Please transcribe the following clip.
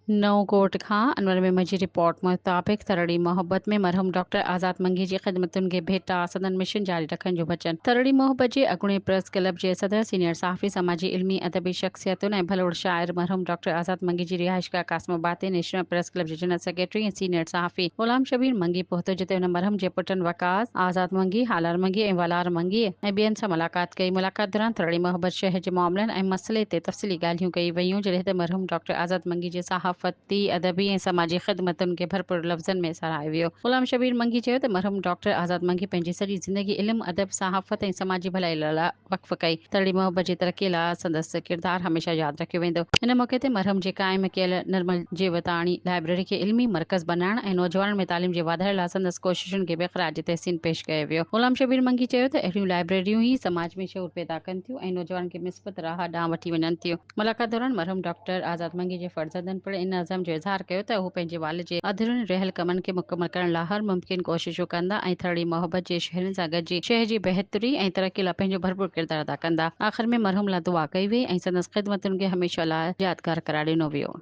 نئون ڪوٽ کان انور ميمڻ جي رپورٽ مطابق ٿرڙي محبت ۾ مرحوم ڊاڪٽر آزاد منگي جي خدمتن کي ڀيٽا سندن مشن جاري رکڻ جو وچن ٿرڙي محبت جي اڳوڻي پريس ڪلب جي صدر سينيئر صحافي سماجي علمي ادبي شخصيتن ۽ ڀلوڙ شاعر مرحوم ڊاڪٽر آزاد منگي جي رهائشگاهه قاسم آباد تي نيشنل پريس ڪلب جي جنرل سيڪريٽري ۽ سينيئر صحافي غلام شبير منگي پهتو جتي هن مرحوم جي پٽن وقاص آزاد منگي، هالار منگي ۽ ولار منگيء ۽ ٻين سان ملاقات ڪئي. ملاقات دوران ٿرڙي محبت شهر جي معاملن ۽ مسئلي تي تفصيلي ڳالهيون ڪئي ويون، جڏهن ته مرحوم ڊاڪٽر آزاد منگي جي صحافتي، ادبي ۽ سماجي خدمتن کي ڀرپور لفظن ۾ ساراهيو ويو. غلام شبير منگي چيو ته مرحوم ڊاڪٽر آزاد منگي پنهنجي سڄي زندگي علم، ادب، صحافت ۽ سماجي ڀلائي لاء وقف ڪئي. ٿرڙي محبت جي ترقي لاء سندس ڪردار هميشه ياد رکيو ويندو. ان موقعي تي مرحوم جي قائم ڪيل نرمل جيوتاڻي لائبريري کي علمي مرڪز بنائڻ ۽ نوجوانن ۾ تعليم جي واڌاري لاء سندس ڪوششن کي به خراج تحسين پيش ڪيو ويو. غلام شبير منگي چيو ته اهڙيون لائبريريون ئي سماج ۾ شعور پيدا ڪن ٿيون ۽ نوجوانن کي مثبت راهه ڏانهن وٺي وڃن ٿيون. ملاقات دوران مرحوم ڊاڪٽر آزاد منگي جي فرزندن پڻ ان عزم جو اظهار ڪيو ته هو پنهنجي والد جي اڌورين رهيل ڪمن کي مڪمل ڪرڻ لاء هر ممڪن ڪوششون ڪندا ۽ ٿرڙي محبت جي شهرين سان گڏجي شهر جي بهتري ۽ ترقي لاء پنهنجو ڀرپور ڪردار ادا ڪندا. آخر ۾ مرحوم لاء دعا ڪئي وئي ۽ سندس خدمتن کي هميشه لاء يادگار قرار ڏنو ويو.